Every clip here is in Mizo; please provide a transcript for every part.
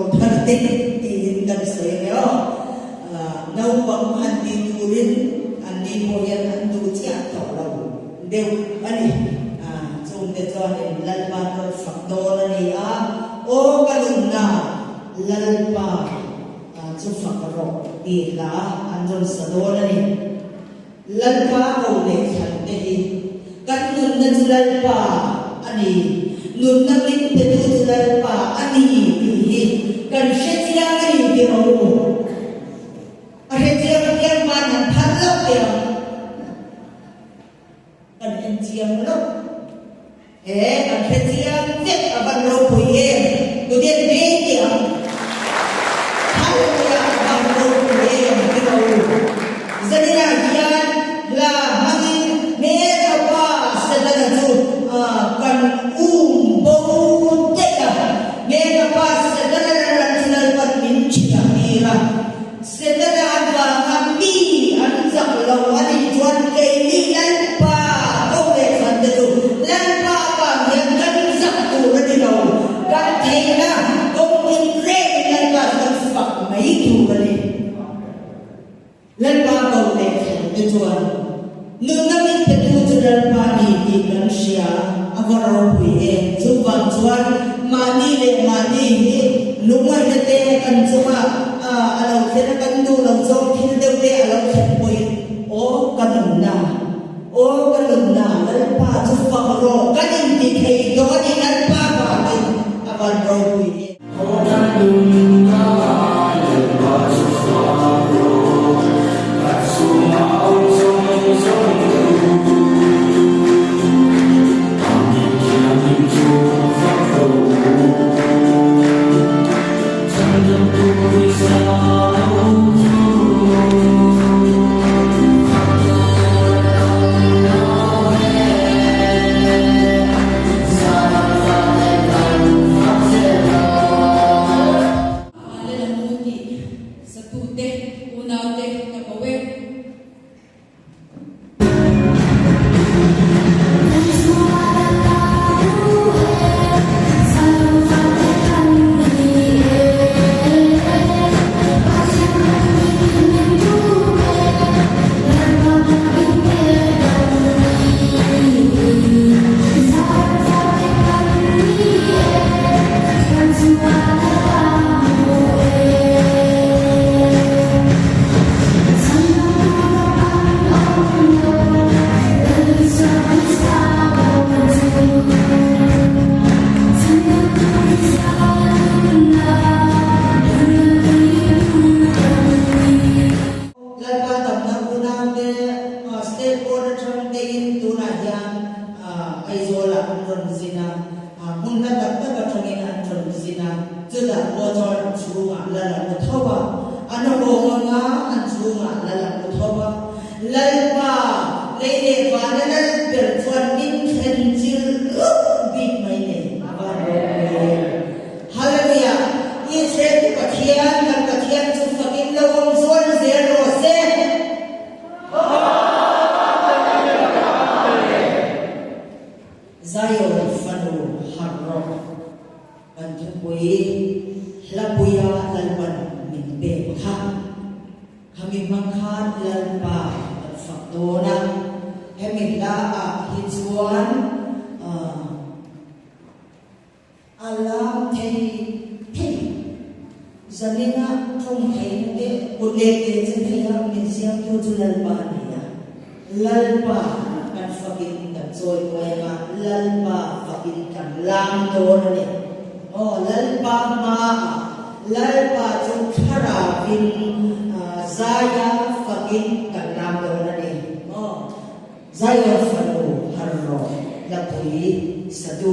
rawlthar te tiin kan sawi ang e aw. Naupang han ti turin anni pawh hian an duh chiah tawh lo deuh a ni. Chungte chuanin Lalpa rawn fak dawn a ni a, Aw ka nunna Lalpa chu fak rawh tih hla an rawn sa dawn a ni. Lalpa ko leh thlan te hi kan nunna chu Lalpa a ni, nunna min petu chu Lalpa a ni tih hi kan hre chiang a ni tih rawh u. A hre chiang apiang ban an phal loh teh ang. Kan en chiang loh. He kan hre chiang vek a van ropui em? Tudian ve tih ang. Hallelujah a van ropui em ti rawh u. Zaninah hian hla hmangin hmel a pa Setana chu kan um bo daih a. Hmel a pa Setana ram chu Lalpan min thiam tir a. Setana avanga mi an chak lo a nih chuan keini Lalpa ko leh thlan te chu Lalpa avang hian kan zak tur a ni lo. Kan theihna kawng in rengin Lalpa chu kan fak mai tur a ni. Lalpa ko leh thlan te chuan nunna min petu chu Lalpa ni tih kan hria a va ropui em. Chuvang chuan mahni leh mahni hi lungngaihna te kan chungah a lo thlen a, kan duh lo zawng thil deuh te a lo thlen pawhin aw ka nunna, aw ka nunna Lalpa chu fak rawh kan inti thei tawh a ni Lalpa vangin a van ropui em. Aw ka nunna Lalpa chu fak rawh, ka chungah awm zawng zawng chu. Amih thianghlim chu fak rawh u. Chhandamtu Krista lo chu. Fak tur a tam lo ve. Zan fate kan fak zel a. Hale la mu tih satute unaute ka ko e. Lalpa damna unaute state board atang tein tunah hian Aizawlah an rawn zin a, hmun hla tak tak atangin an rawn zin a, chutah pawh chuan an chhungah lal a mu tho a, an hawng anga an chhungah lal a mu tho a. Lalpa, lei leh vana lal ber chuan min thlen chil rup bik mai nei a van ropui em. Hallelujah! Israel te Pathian, kan Pathian chu fakin lo awm zual zel rawh se. Zion fanu harh rawh. Kan thupui hlapuia Lalpan min pek kha. Khami hmang khan Lalpa kan fak dawn a. Hemi hla ah hi chuan A lam thei thei. Zaninga thawng theihna te kut leh ke che theia min siamtu chu Lalpa a ni a. Lalpa kan fakin kan chawi muai anga Lalpa fakin kan lam dawn a ni. Aw Lalpa hmaah Lalpa chu thlarauin zaia fakin kan lam dawn a ni. Aw. Zion fanu Harro Lapui Sadu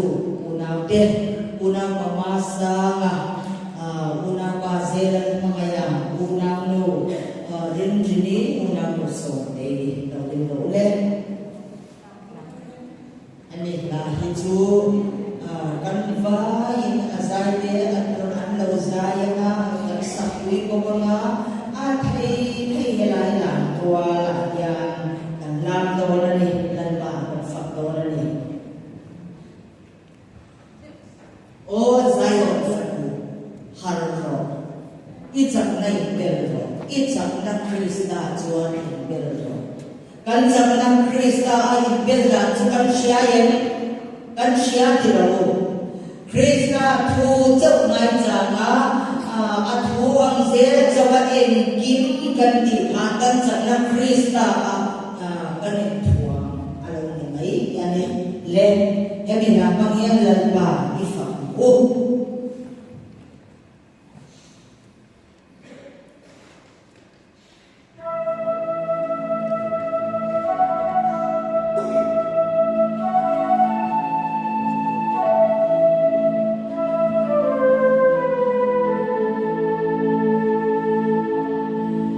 unaute, unau Mama Sanga, unaupa Zelan Hmangaia, unaunu Rinrini, unaunu Sawmtei lo ring lo le. Ani hla hi chu kan vaiin a zaite an rawn an lo zai anga, kan sakpui bawk anga, a thei thei helai lam tualah hian kan lam dawn a ni, Lalpa kan fak dawn a ni. Aw Zion fanu, har rawh. rawh. I chakna inbel rawh. I chakna Krista chuan inbel rawh. Kan chakna Krista a inbel dan chu kan hria em? Kan hria ti lo u. Krista thu chauh ngaichanga a thu ang zel chauh a enkim kan tih khan kan chakna Krista a kan inthuam a lo ni mai a ni. Le, hemi hla hmang hian Lalpa i fak ang u.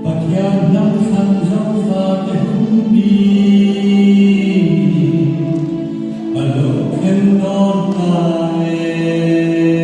Pathian hnam thlan Zofate hun bi a lo thleng dawn ta e.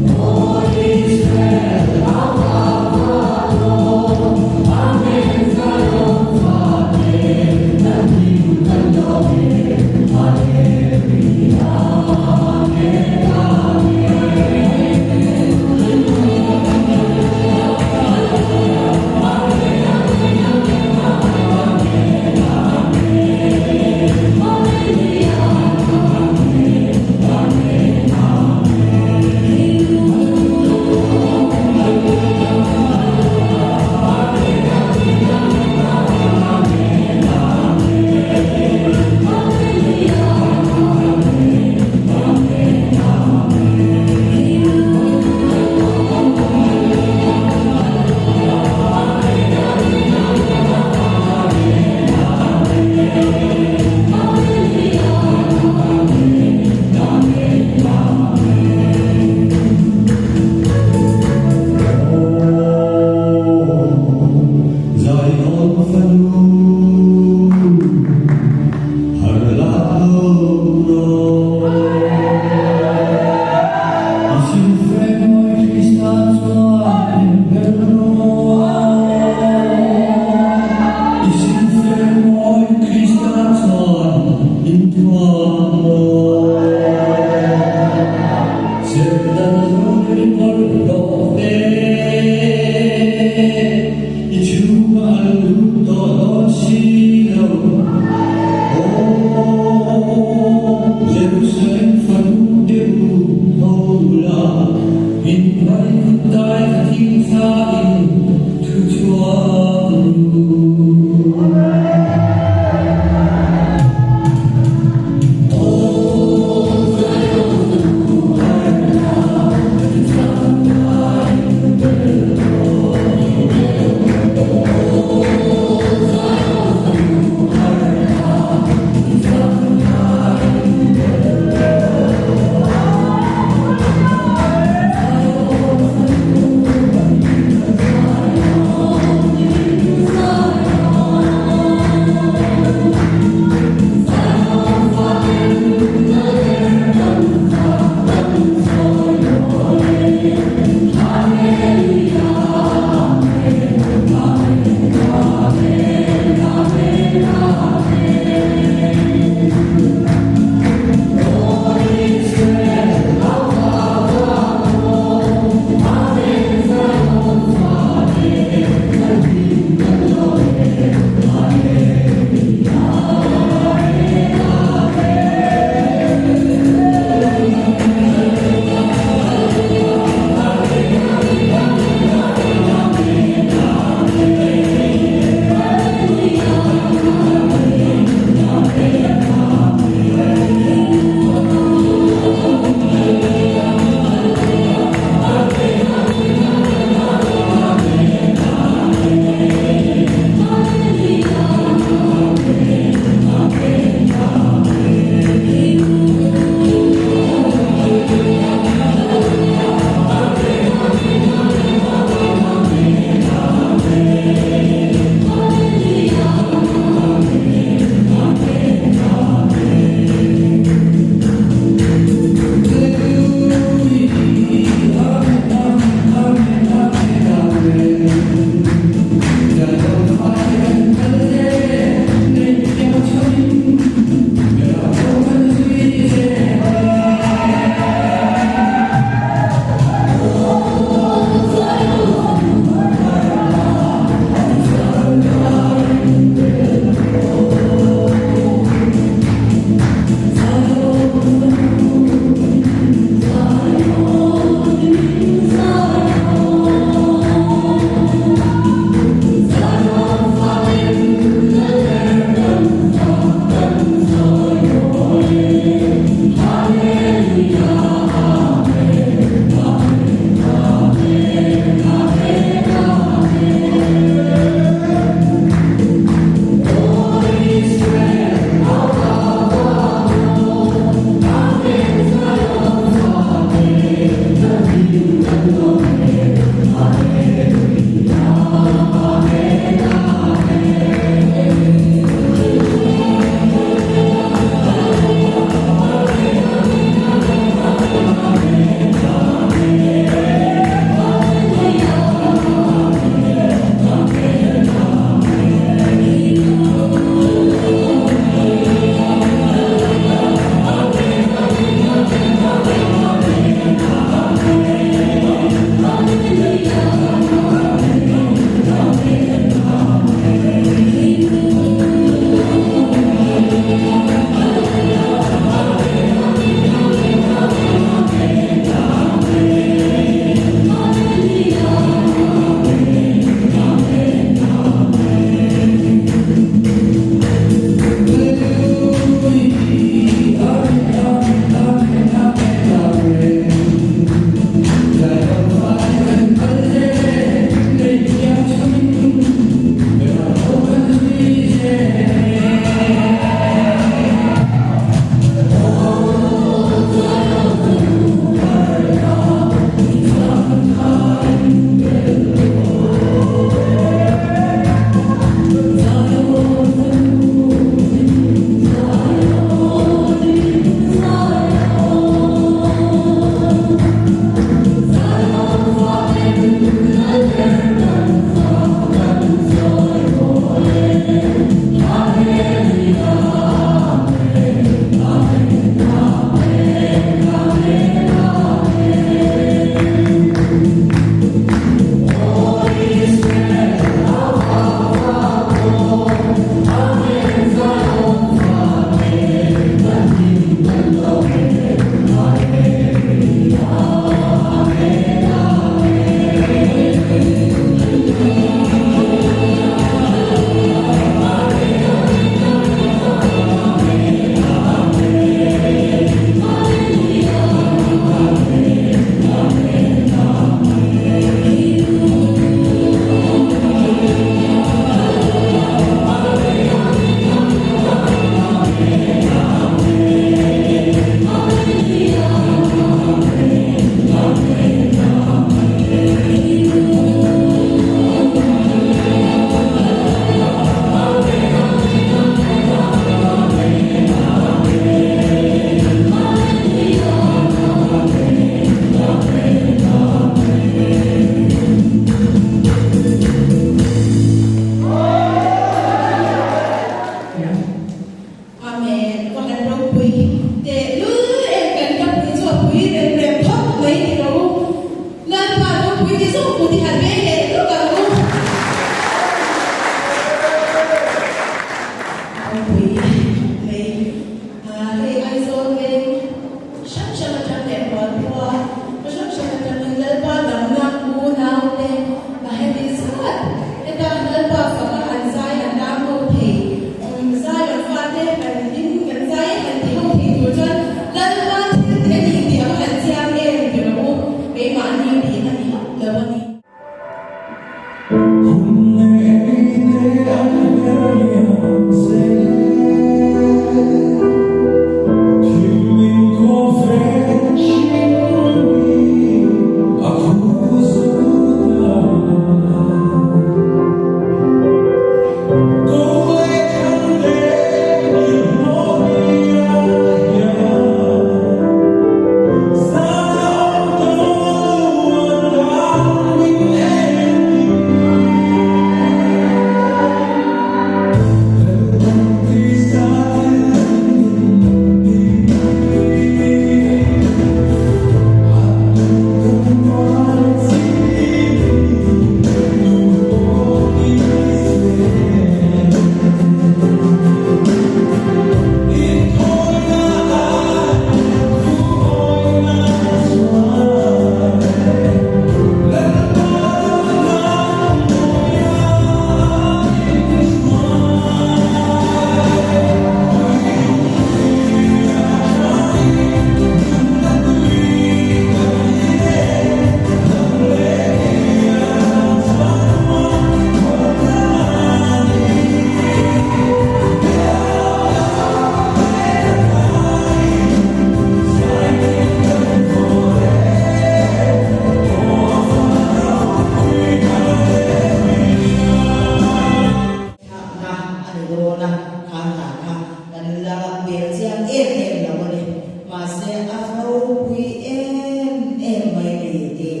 dawn a, kha hla kha kan la bel chiang em em lo a ni. Mahse a ropui em em mai a ni tih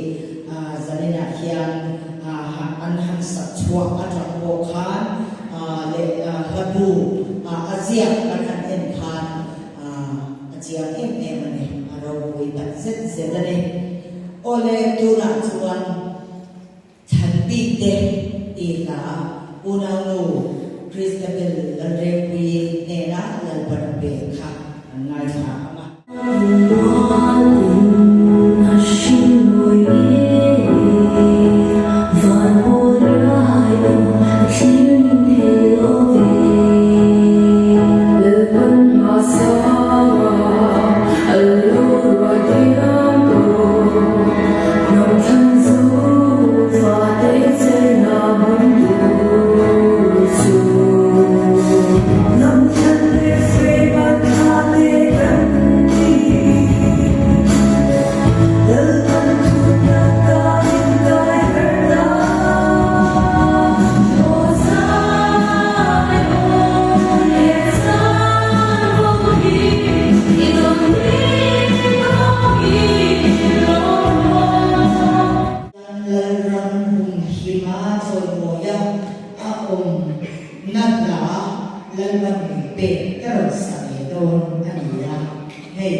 zaninah hian an han sak chhuak atang pawh khan leh hlabu a ziak kan han en khan a chiang em em a ni, a ropui tak zet zet a ni. Awle tunah chuan Chhan bik te tih hla unaunu Christabel Lalrengpuii hnena Lalpan a pek kha an ngaithla ang a. Lalram hun hima chawimawia a awm na hla Lalpan min pek ka rawn sa ve dawn a ni a, hei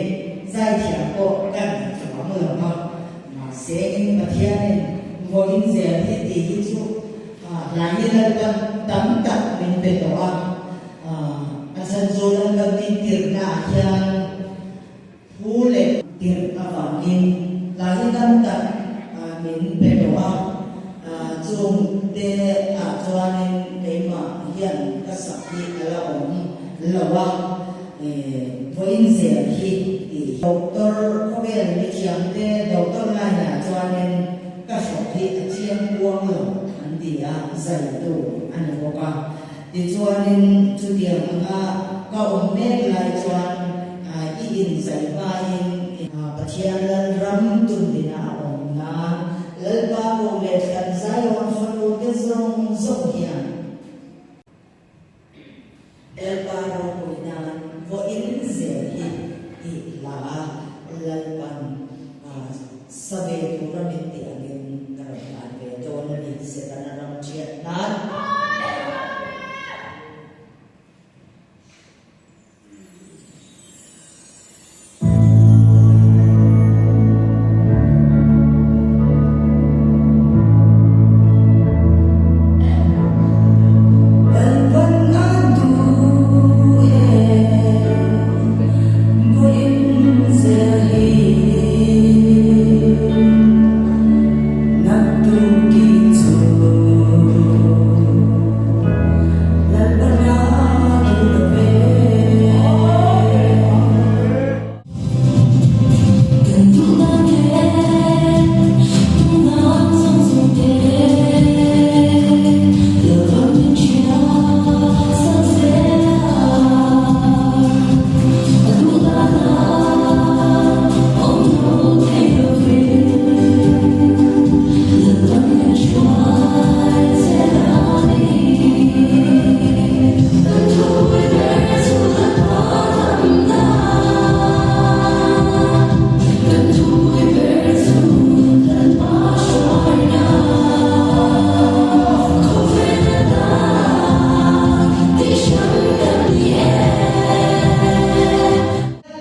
zaithiam pawh ka ni chuang lo a, mahse in Pathianin vawiin zel hi tih hi chu hla hi Lalpan tam tak min pe tawh a, a chhan chu Lalpan min tirhna ah hian Thu leh tirh avangin hla hi tam tak min pe tawh a, chung te ah chuanin keimah hian ka sak hi a la awm lo a, vawiin zel hi tih hi. Doctor khawvel mithiam te doctor line ah chuanin ka hrawk hi a chiang kuang lo an ti a, zaitu a ni bawk a. Tichuanin chutiang anga ka awm mek lai chuan i inzai hmain Pathian Lalram tundina a awm nan Lalpa Pu leh Thlan Zion fanute zawng zawng hian Lalpa ropui nan vawiin zel hi tih hla a Lalpan sa ve tura min tih angin ka rawn hlan ve dawn a ni, Setana ram ṭhiat nan. Lalpan a duh e, vawiin zel hi naktuk chu Lalpan a duh lo ve.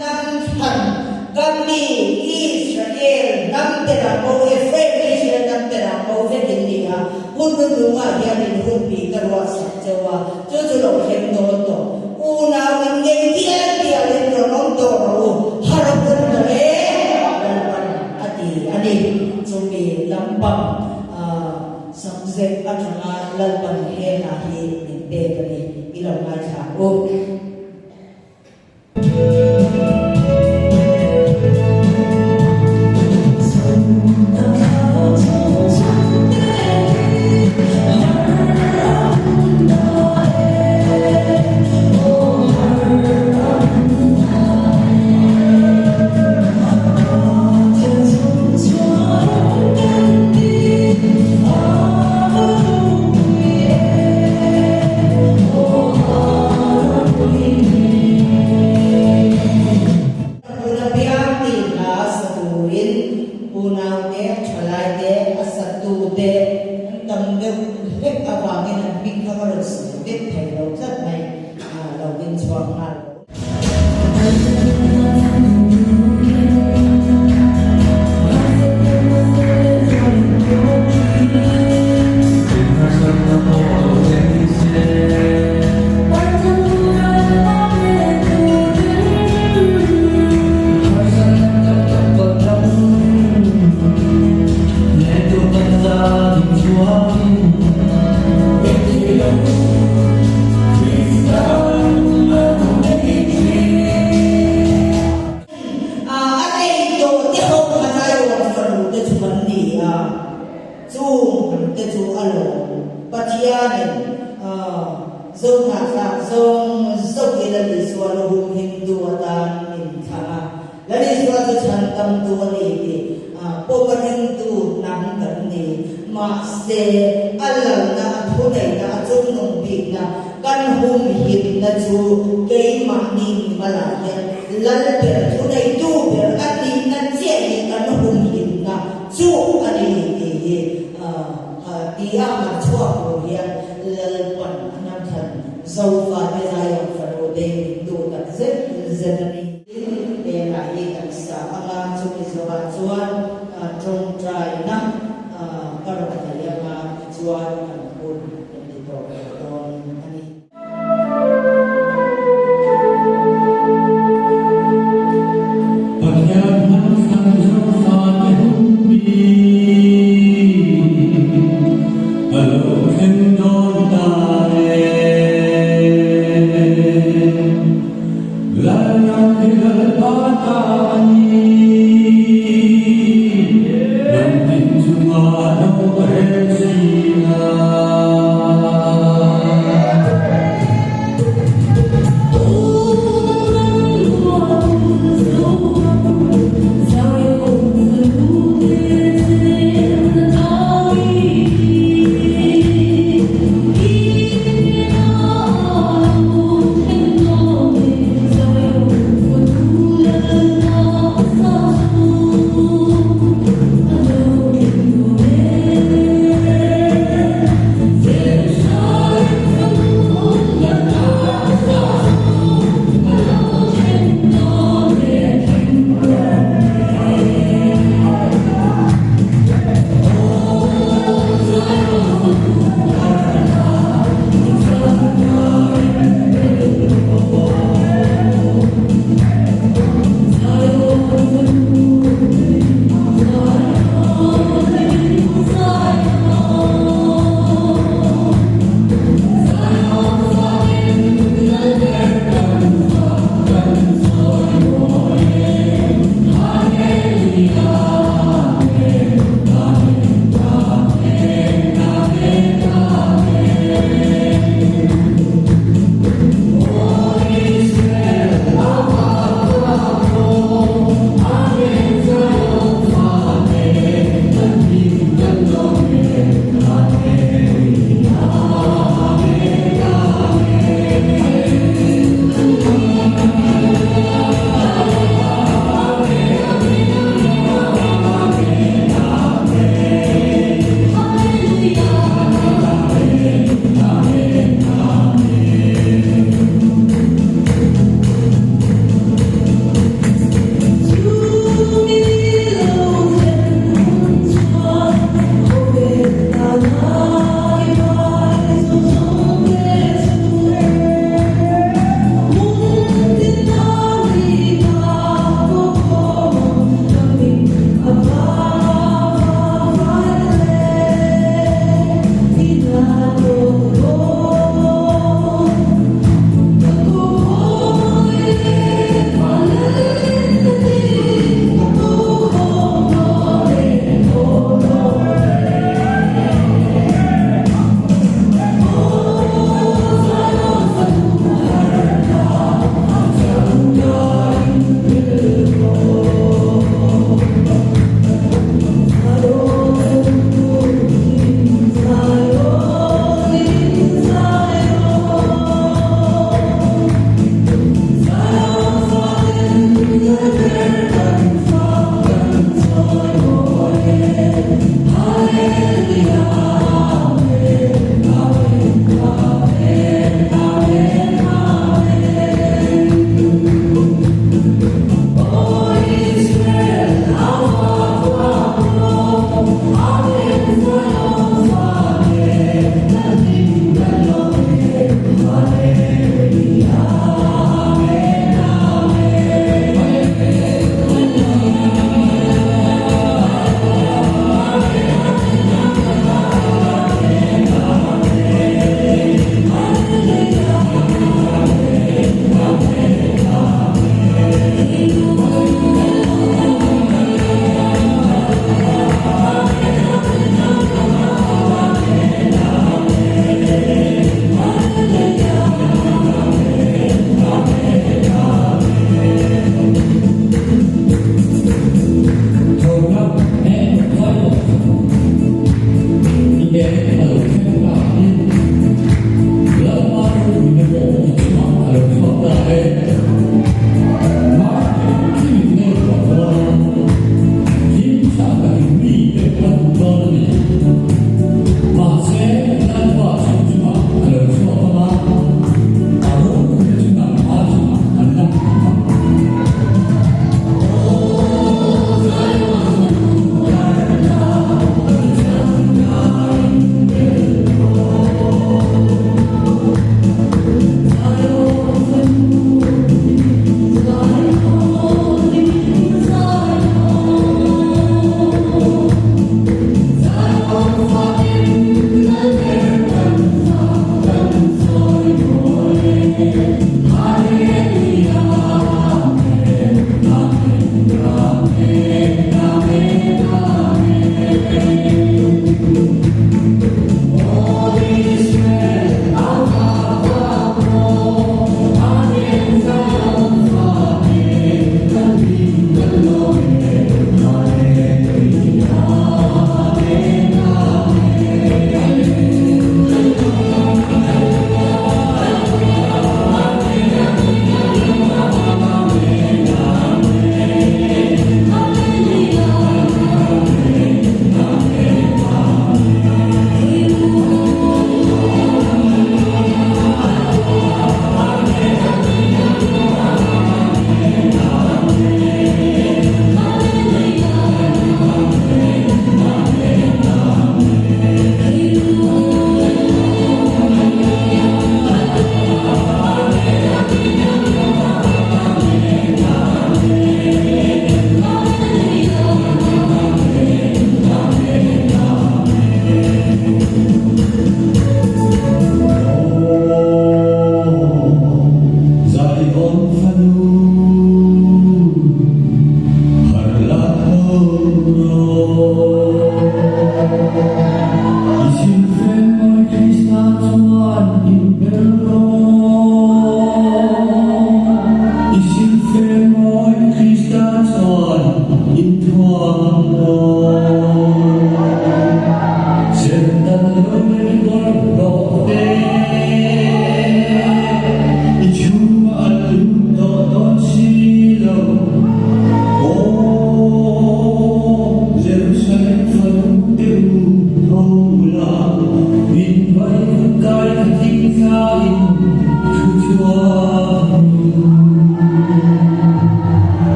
Hnam hran kan mi Israel hnam berah bo Ephraim Israel hnam berah bo vek in ni a, hun hnuhnungah hian in hun bik a ruahsak cheu a, chu chu lo thleng dawn tawh. Unau in ngei dial dial in rawn awm tawh rawh u, har a hun tawh e, Lalpan a ti a ni. Chumi lampang subject atanga Lalpan he hla hi min pek a ni, i lo ngaithla ang u. ding chhuak nghal rawh u. A ei tawh te ho kha Zion fanu te chu an ni a, chung te chu a lawm. Pathianin Zohnahthlak zawng zawk ila Isua lu humhimtu atan min thlang a, Lal Isua chu chhan tamtu a ni tih pawm a ringtu hnam kan ni. Mahse, a lalna, a thuneihna, a chungnung bikna, kan humhimna chu keimahni mimalah hian Lal ber, thuneitu ber a nihna chiah hi kan humhimna chu a ni tih hi ti a han chhuak tur hian Lalpan a hnam thlan Zofate Zion fanu te min duh tak zet zet a ni. Tin, hengah hi kan sa ang a, chumi zawhah chuan tawngtaina ka rawn nei ang a, tichuan kan hun kan ti tawh leh dawn a ni. Pathian hmangthlan Zofate hunbi a lo thleng dawn ta e. Lalram hi.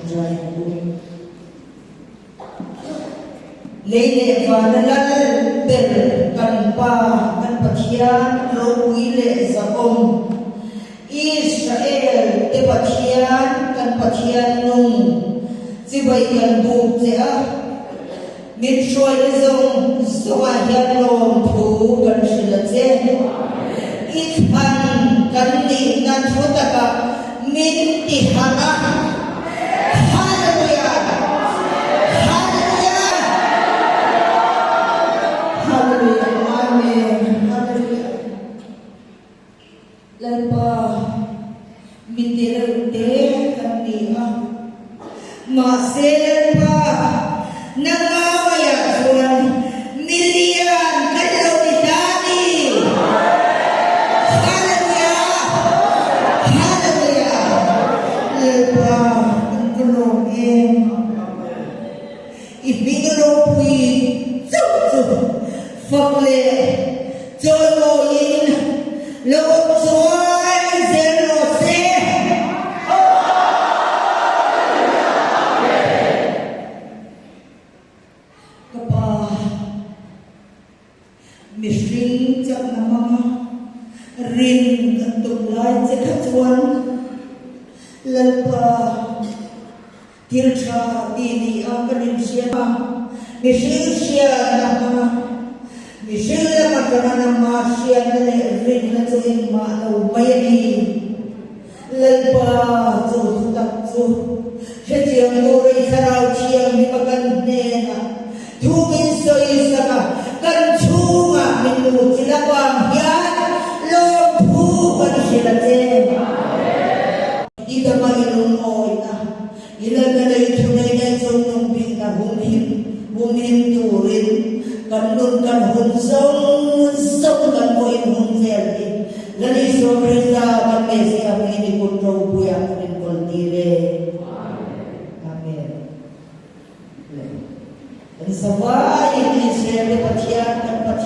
ṭawngṭai ang u. Lei leh vana lal ber kan Pa, kan Pathian ropui leh zahawm, Israel te Pathian, kan Pathian nung, chibai kan buk che a, min hruaina zawng zawngah hian lawmthu kan hrilh a che. I thlan kan nihna thu takah min ti harh a. Hallelujah! Hallelujah! Hallelujah! Amen! Hallelujah! Lalpa, mi ti reuh te kan ni a, mahse Lalpa, nangma maiah chuan mi lian kan lo ni ta a ni. Hallelujah! Hallelujah! Lalpa, kan va lawm em! I hming ropui chauh chu fak leh chawimawiin lo awm chuai zel rawh se. Ka pa, mihring chakna hmanga rin kan tum lai che kha chuan Lalpa, Thil tha ti ni a kan inhriat a, mihring hriatna hmanga mihring lama tana nangma hriatna leh rinna chu engmah lo mai a ni. Lalpa chu thutak chu hrechiang tur i thlarau thianghlim a kan hnenah thu min sawi sak a, kan chhungah min lu chil avang hian lawmthu kan hrilh a che. I dama i lungawina, i lalna lei thuneina i chungnung bikna humhim humhim turin kan nun kan hun zawng zawng kan pawhin hun zel hi Lal Isua Krista kan Messiah hmingin i kut ropuiah kan inkawl tir e. Amen. Le. Kan zavaiin Israel te Pathian kan Pathian.